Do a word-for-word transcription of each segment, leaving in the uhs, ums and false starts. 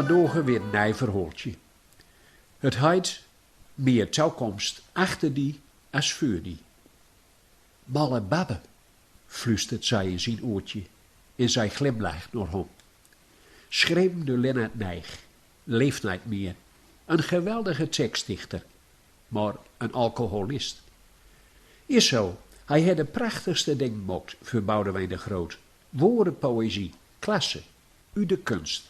Vondoag weer een nij verhooltje. Het heit: Mie tokomst achter die as veur die. Malle babbe, flüstert zij in zien oortje en zij glimlacht naar hem. Schreven door Lennart Nijg, leeft niet meer. Een geweldige tekstdichter, maar een alcoholist. Is zo, hij had de prachtigste ding mokt voor Boudewijn de Groot. Wore poëzie, klasse, u de kunst.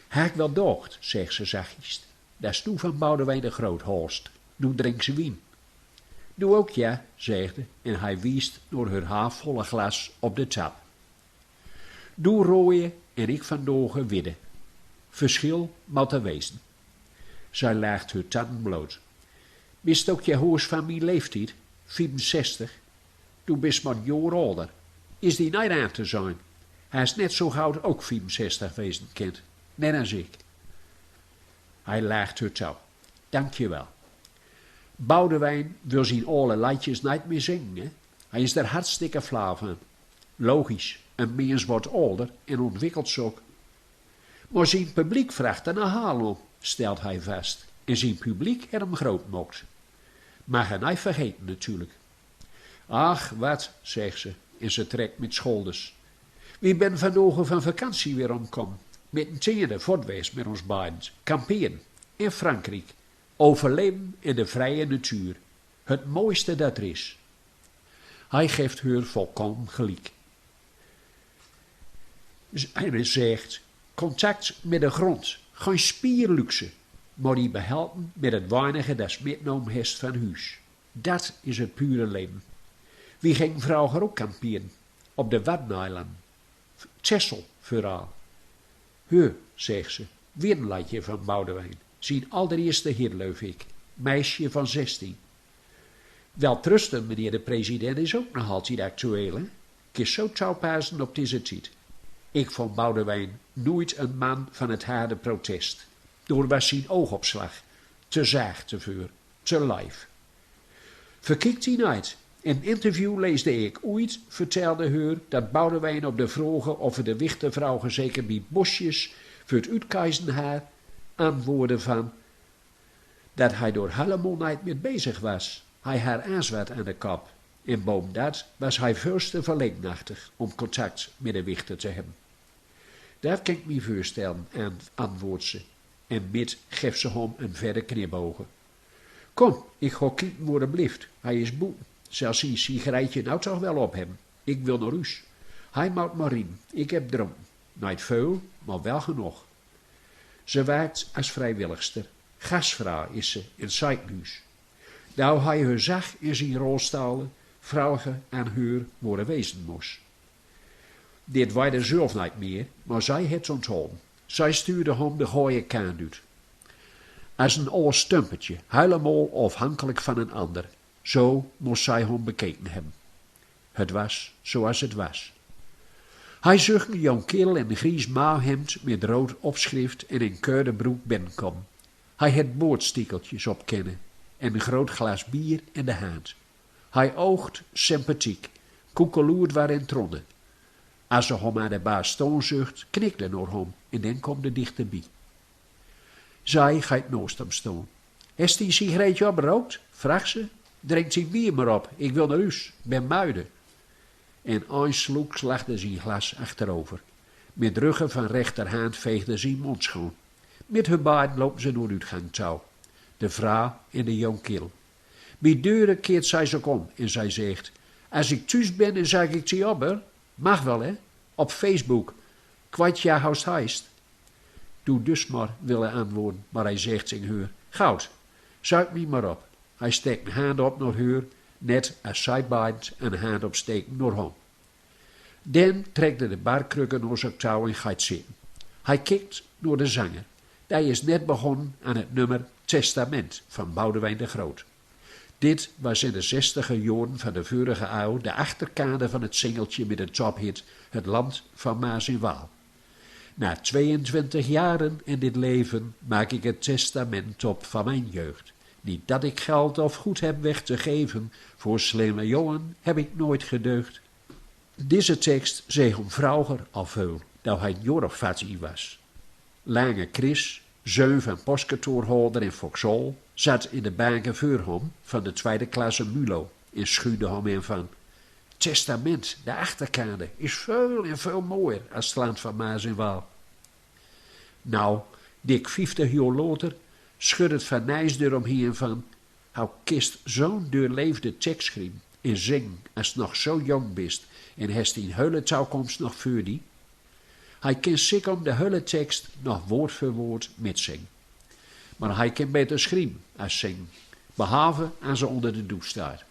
Haak wel docht, zegt ze zachtjes, dat is nu van Boudewijn de Groot haast. Nu drinkt ze wien. Doe ook, ja, zegt ze, en hij wiest naar haar halfvolle glas op de tap. Doe rooie en ik vandaag witte. Verschil mot er wezen. Zij lacht heur tannen bloot. Bist ook je hoors van mijn leeftijd, viefensestig? Doe bist maar een jaar ouder. Is die niet aan te zijn. Hij is net zo goud ook viefensestig wezen kent, net als ik. Hij lacht heur toe. Dank je wel. Boudewijn wil zien alle leedjes niet meer zingen, hè? Hij is er hartstikke flauw van. Logisch, een mens wordt ouder en ontwikkelt zich ook. Maar zien publiek vraagt er naar Haarlem, stelt hij vast. En zien publiek heeft hem groot gemaakt. Mag hij niet vergeten natuurlijk. Ach, wat, zegt ze, en ze trekt met schouders. Wie ben vanogen van vakantie weer omkomen. Met een tiende voort west met ons beiden. Kamperen. In Frankrijk. Overleven in de vrije natuur. Het mooiste dat er is. Hij geeft haar volkomen gelijk. Z-, hij zegt: contact met de grond. Geen spierluxe. Maar die behelpen met het weinige dat ze metgenomen heeft van huis. Dat is het pure leven. Wie ging vroeger ook kamperen? Op de Waddeneilanden. Texel vooral. Heur, zegt ze, weer een leedje van Boudewijn. Zijn allereerste hit, geloof ik. Meisje van zestien. Wel trusten, meneer de president, is ook nog altijd actueel, hè? Kist zo toepassen op deze tijd. Ik vond Boudewijn nooit een man van het harde protest. Door was zijn oogopslag te zacht, te vuur, te lief. Verkiek die niet. In een interview leesde ik ooit, vertelde heur, dat Boudewijn op de vragen of er de wichtervrouw zeker bij Bosjes voor het uitkiezen had, antwoordde van dat hij daar helemaal niet mee bezig was. Hij had eens wat aan de kop. En boven dat was hij veel te verlegenachtig om contact met de wichter te hebben. Dat kan ik mij voorstellen, en antwoordt ze. En met geeft ze hem een verre knipoog. Kom, ik ga kijken waar hij blijft. Hij is boeten. Zal zijn sigareetje nou toch wel op hebben. Ik wil naar huis. Hij moet maar in. Ik heb dronken. Niet veel, maar wel genoeg. Ze werkt als vrijwilligster. Gastvrouw is ze in het ziekenhuis. Doe hij haar zag in zijn rolstoel, vroeg hij aan heur waar hij wezen moest. Dit wist ze zelf niet meer, maar zij het onthouden. Zij stuurde hem de gooie kant uit. Als een oud stumpertje, helemaal afhankelijk van een ander. Zo moest zij hem bekeken hebben. Het was zoals het was. Hij zag een jong kerel in een grijs mouwhemd met rood opschrift en een keude broek binnenkomen. Hij had boordstiekeltjes op kin en een groot glas bier in de hand. Hij oogde sympathiek, koekeloerd waar in tronde. Als ze hem aan de bar staan zag, knikte hij naar hem en dan kwam hij dichterbij. Zij ging naast hem staan. Hast die sigareetje opgerookt? Vroeg ze. Drink die bier maar op, ik wil naar huis, ben muide. En eensloeks lag zijn glas achterover. Met ruggen van rechterhand veegde zijn mond schoon. Met hun beiden lopen ze naar de uitgang toe. De vrouw en de jong kerel. Bij deuren keert zij zich om en zij zegt: als ik thuis ben, dan zeg ik die op, hè? Mag wel, hè? Op Facebook. Kwijt ja haust heist. Doe dus maar, wil hij antwoorden, maar hij zegt tegen haar: goed, zoek mij maar op. Hij steekt een hand op naar haar, net als zij beiden een hand opsteken naar hem. Dan trekt hij de barkruk naar zich toe en gaat zitten. Hij kijkt naar de zanger. Hij is net begonnen aan het nummer Testament van Boudewijn de Groot. Dit was in de zestiger jaren van de vorige eeuw de achterkade van het singeltje met de tophit Het Land van Maas en Waal. Na tweeëntwintig jaren in dit leven maak ik het testament op van mijn jeugd. Niet dat ik geld of goed heb weg te geven, voor slimme jongen heb ik nooit gedeugd. Deze tekst zag hem vroeger al veel, toen hij een jaar of veertien was. Lange Chris, zoon van postkantoorhouder in Vauxhall, zat in de banke veur hom van de twiede klasse MULO en schuwde hom in van: Testament, de achterkade, is veul en veul mooier as 't Land van Maas en Waal. Noe, dik vieftig joor loter, schud 't van Nijs dor hom hie van: Hou kist zo'n deurleefde tekst schrieve en zinge as 't nog zo jong bist en hest dien hele touwkomst nog veur die. Hei kin Sikkom de hele tekst nog woord veur woord mitzinge. Mar hei kin beter schrieve as zinge, behalve as ze onder de douche steit.